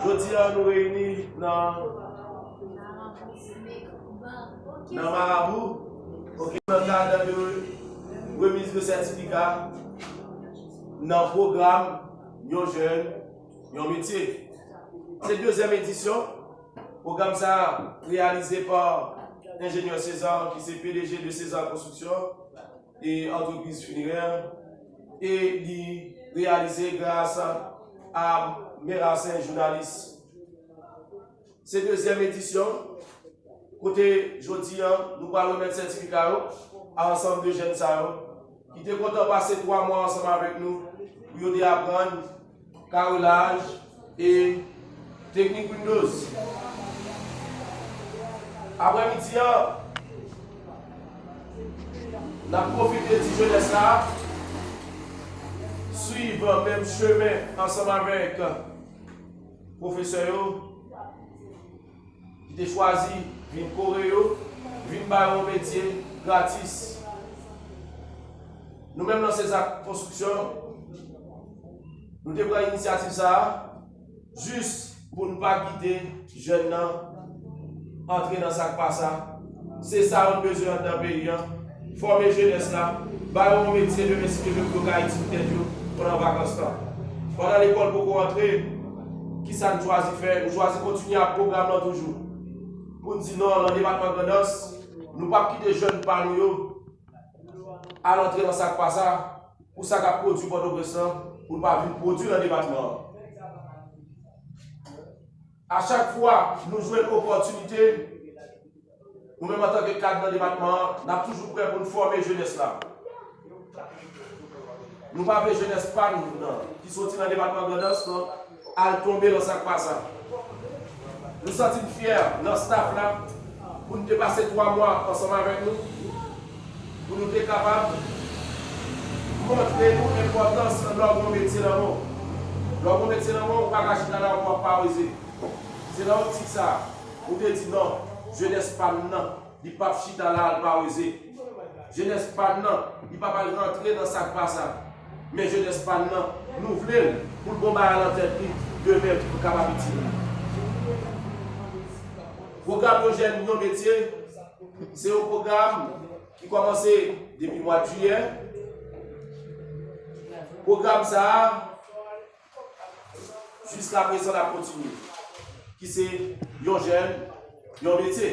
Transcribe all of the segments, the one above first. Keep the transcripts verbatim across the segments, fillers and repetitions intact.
Jodi a, nou reyini nan, nan Marabou, ok, nan kad de remiz de sètifika nan pwogram Yon Jèn, Yon Metye. Se dezyèm edisyon. Pwogram sa a reyalize pa Enjenyè César, ki se P D G de César Construction e antrepriz finerè, e li reyalize gras a Merasen Jounalis. Se dezyèm edisyon, kote jodi a, nou pral remèt sètifika yo a ansanm de jèn sa yo, ki te kontan pase twa mwa ansanm avèk nou pou yo te aprann karelaj e teknik Windows. Aprèmidi an, n ap pwofite di jenès la swiv menm chemen ansanm avèk pwofesè yo ki te chwazi vin kore yo, vin ba yo yon metye gratis. Nou menm nan César Construction, nou te pran inisyativ sa a jis pou n pa kite jèn nan antre nan sa k pa sa. Se sa yo n bezwen anndan peyi a. Fòme jenès la, ba yo yon metye demen si Dye vle pou yo ka itil tèt yo pandan vakans lan. Pandan lekòl poko antre, kisa n chwazi fè? Nou chwazi kontinye ak pwogram lan toujou. Pou n di non, nan depatman Grandans, nou p ap kite jèn pa nou yo al antre nan sa k pa sa, pou sa k ap pwodui Pòtoprens lan, pou l pa vin pwodui nan depatman an. A chak fwa nou jwenn opòtinite, nou menm antanke kad nan depatman an, n ap toujou prè pou n fòme jenès la. Nou pa vle jenès pa n nan, ki soti nan depatman Grandans lan, al tonbe nan sa k pa sa. Nou santi n fyè nan staff la, pou n te pase twa mwa ansanm avèk nou, pou nou te kapab montre nou enpòtans lè w gen yon metye nan men w. Lè w gen yon metye nan men w, ou pa ka chita la w ap paweze. Se nan optik sa a, nou te di non, jenès pa n nan, li p ap chita la al paweze. Jenès pa n nan, li p ap al rantre nan sa k pa sa. Men jenès pa n nan, nou vle l pou l gon bagay nan tèt li, demen pou l kapab itil. Pwogram Yon Jèn, Yon Metye, se yon pwogram ki kòmanse depi mwa jiyè. Pwogram sa a, jiskaprezan, l ap kontinye, ki se Yon Jèn, Yon Metye.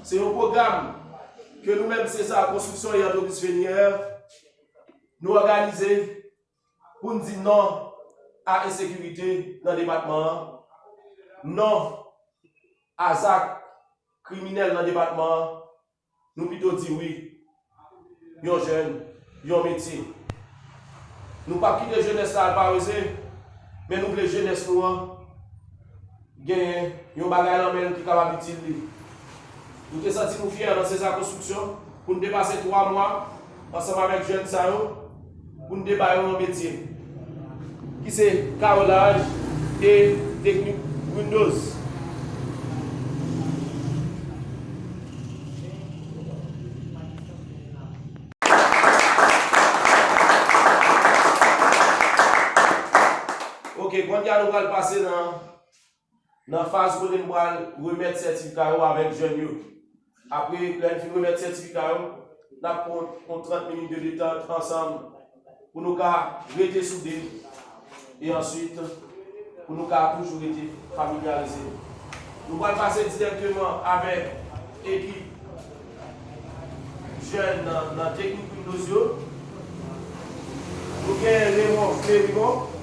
Se yon pwogram ke nou menm, César Construction e Entreprise Fenière, nou òganize pou n di non a ensekirite nan depatman an, non a zak kriminèl nan depatman an. Nou pito di wi, yon jèn, yon metye. Nou p ap kite jenès la al paweze, men nou vle jenès nou an genyen yon bagay nan men l ki kapab itil li. Nou te santi nou fyè nan César Construction pou n te pase twa mwa ansanm avèk jèn sa yo, pou n te ba yo yon metye, ki se karelaj e teknik Windows. Ok, kounye a nou pral pase nan nan faz kote m pral remèt sètifika yo avèk jèn yo. Apre, lè n fin remèt sètifika yo, n ap pran yon trant minit de detant ansanm pou nou ka rete soude e answit pou nou ka toujou rete familyarize. Nou pral pase dirèkteman avèk ekip jèn nan, nan teknik Windows yo. Nou gen Raymond Flerimond.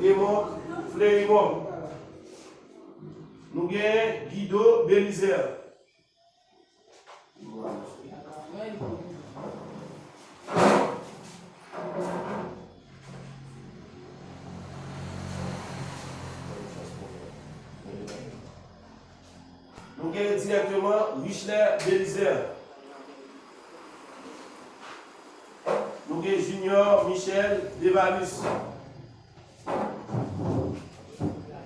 Raymond Flerimond. Nou gen Guido Belizaire. Nou gen dirèkteman Richler Belizaire. Nou gen Junior Michel Devalus.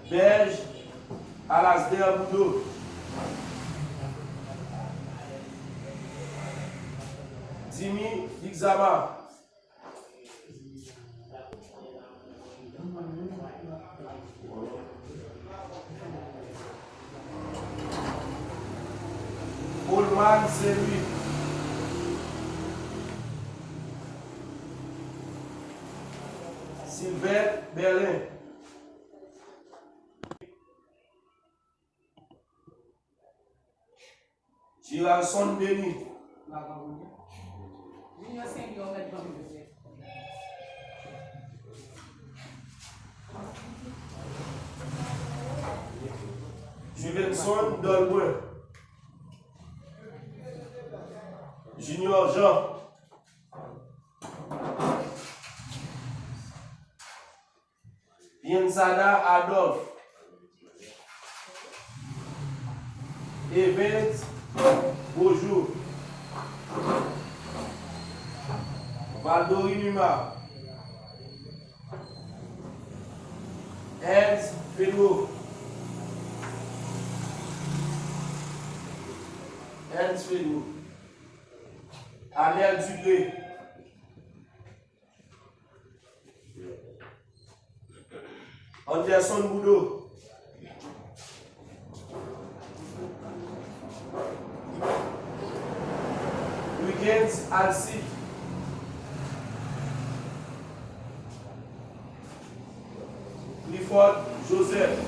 Bèj Alasdair Boudreau. Dimy Lixama. Anne Saint-Louis. Sylvain Berlin. Giralson Denis. Juvenson Dolbrun. Junior Jean. Piensada Adolphe. Evans Beaujour. Valdory Numa. Ernst Fedro. Ernst Fedro. Anel Dupré. Anderson Boudreau. Wilgens Alcide. Clifford Joseph.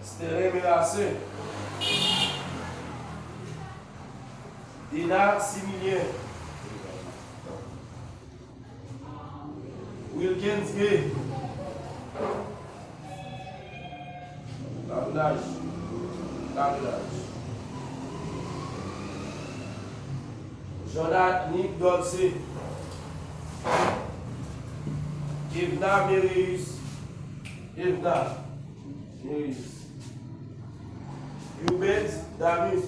Sterlin Melassin. Dina Similien. Wilkens Gay. Lavilaj. Lavilaj. Jonathan Nick Dolce. Evna Mereus. Evna Mereus. Hubert Damus.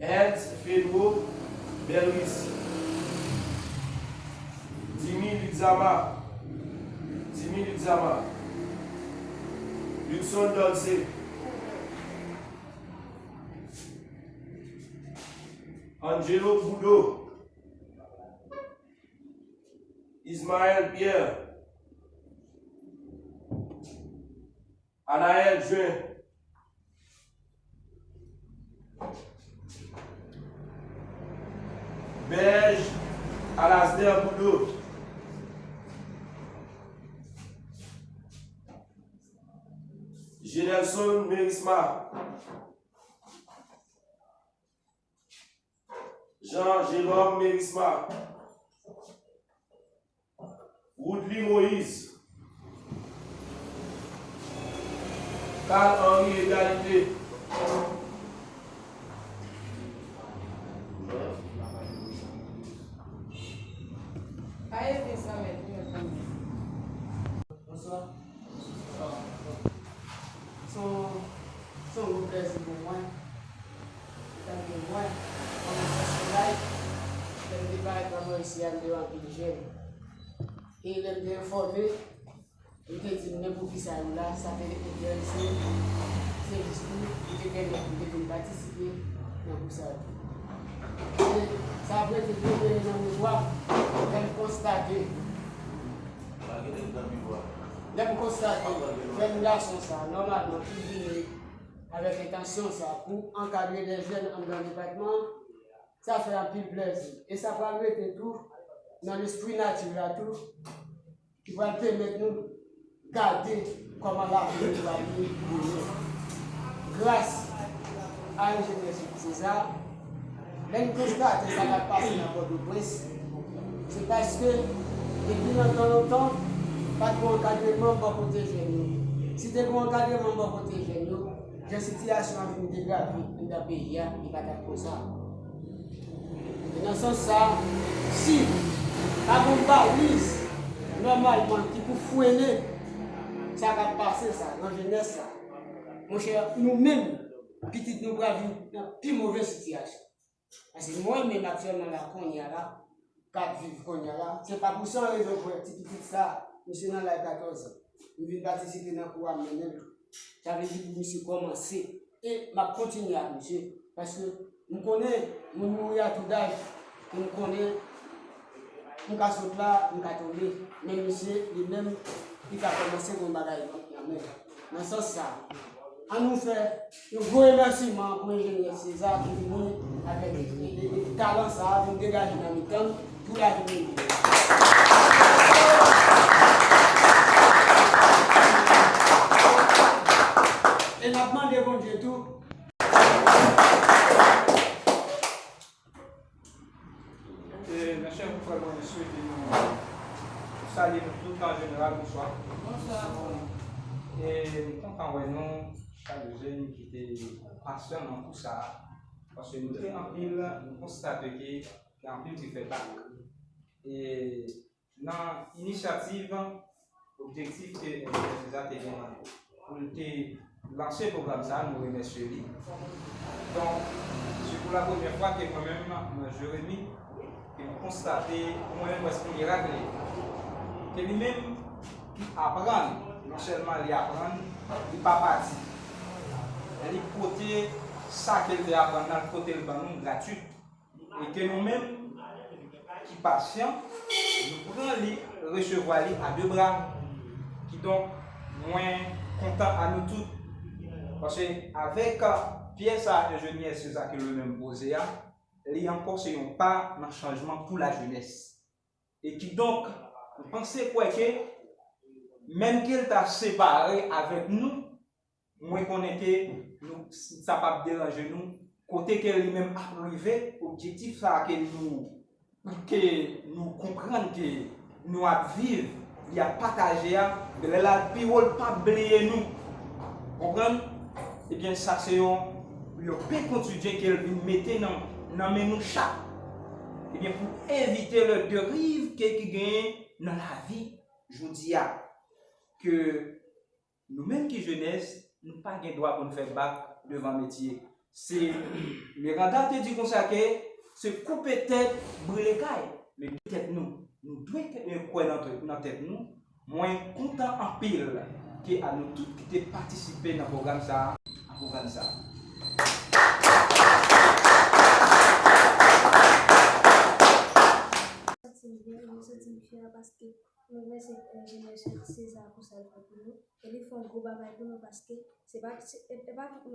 Ernst Fedro Belris. Dimy Luxama. Dimy Luxama. Luxon Dolce. Angelo Boudreau. Ismaël Pierre. Anaël Juin. Berge Alasdair Boudreau. Genelson Merisma. Jean Jérôme Merisma. Woodly Moïse. Carl Henry Égalité. Pa ede sa mèt mwen kanmenm. Bonswa. Se yon, se yon gwo plèzi pou mwen. Etanke mwen, kòm yon pèsonaj, lè m te parèt nan Mòris la, m te wè anpil jèn. E lè m te enfòme, m te di m, men poukisa yo la, sa te enterese m. Se jis pou m te pèmèt m te vin patisipe nan kou sa yo. E sa ap rete demere nan memwa m, lè m konstate Lè m konstate jèn gason sa a, nòmalman, ki vini avèk entansyon sa a pou ankadre de jèn anndan depatman an, sa fè anpil plèzi. E sa pral rete tou nan lespri nati a tou, ki pral pèmèt nou gade kòman lavni nou pral ye demen. Gras a enjenyè Jules César, lè n konstate sa k ap pase nan Pòtoprens, se paske depi nan tan lontan, pa t gen ankadreman bò kote jèn yo. Si te gen ankadreman bò kote jèn yo, jan sitiyasyon an vin degrade anndan peyi a, li pa t ap konsa. E nan sans sa, si pa gen yon baliz nòmalman ki pou frennen sa k ap pase sa nan jenès sa, monchè, nou menm, pitit nou pral vin nan pi move sitiyasyon. Paske mwen menm aktyèlman la, kounye a la, k ap viv kounye a la, se pa pou san rezon pou wè ti pitit sa, misye nan laj katòz an. M vin patisipe nan kou a, m mennen l. Sa vle di pou misye kòmanse. E m ap kontinye ak misye. Paske m konnen moun mouri a tout aj. E m konnen M ka sot la, m ka tonbe, men misye, li menm, li ka kòmanse gon bagay nan men l. Nan sans sa, ann nou fè yon gwo remèsiman pou Enjenyè César ki vini avèk, e, e, e, talan sa a, vin degaje nan mitan n pou lavi nou. E n ap mande Bondye tou. E, mèsi anpil frè mwen, swete nou salye nou tout an jeneral, bonswa. Bonswa. E, m kontan wè nou, chak jèn ki te pasyan nan kou sa a. Paske nou te anpil, nou konstate ke gen anpil ki fè bak. E, nan inisyativ, objektif ke Enjenyè César te genyen pou l te lanse pwogram sa a, nou remèsye li. Donk, se pou la premyè fwa ke mwen menm, mwen Jérémy, ke m konstate, pou mwen menm, prèske mirak li ye. Ke li menm ki aprann, non sèlman li aprann, li pa pati. Men li pote sa ke l te aprann nan, l pote l ban nou gratwit. E ke nou menm ki pasyan, nou pran li, resevwa li a de bra. Kidonk, mwen kontan a nou tout. Paske avèk, euh, pyès a Enjenyè César ke li menm poze a, li ankò se yon pa nan chanjman pou lajenès. E kidonk, m panse kwè ke menm ke l ta separe avèk nou, mwen konnen ke nou, sa p ap deranje nou, kote ke li menm ap rive, objektif sa a ke nou, ke nou konprann ke nou ap viv, li ap pataje a, lè l al pi wo, l p ap bliye nou. Konprann? Ebyen, sa se yon, yon pen kotidyen ke l vin mete nan, nan men nou chak. Ebyen, pou evite le deriv ke ki genyen nan lavi jodi a, ke nou menm ki jenès, nou pa gen dwa pou n fè bak devan metye. Se Miranda te di konsa ke se koupe tèt, brile kay. Men tèt nou, nou dwe kwè nan, nan tèt nou. Mwen kontan anpil ke a nou tout ki te patisipe nan pwogram sa a, a pwogram sa a. Santi m byen, mwen santi m fyè paske mwen remèsye Enjenyè César pou sa l fè pou nou. E li fè yon gwo bagay pou nou paske se pa, se, e, e pa tout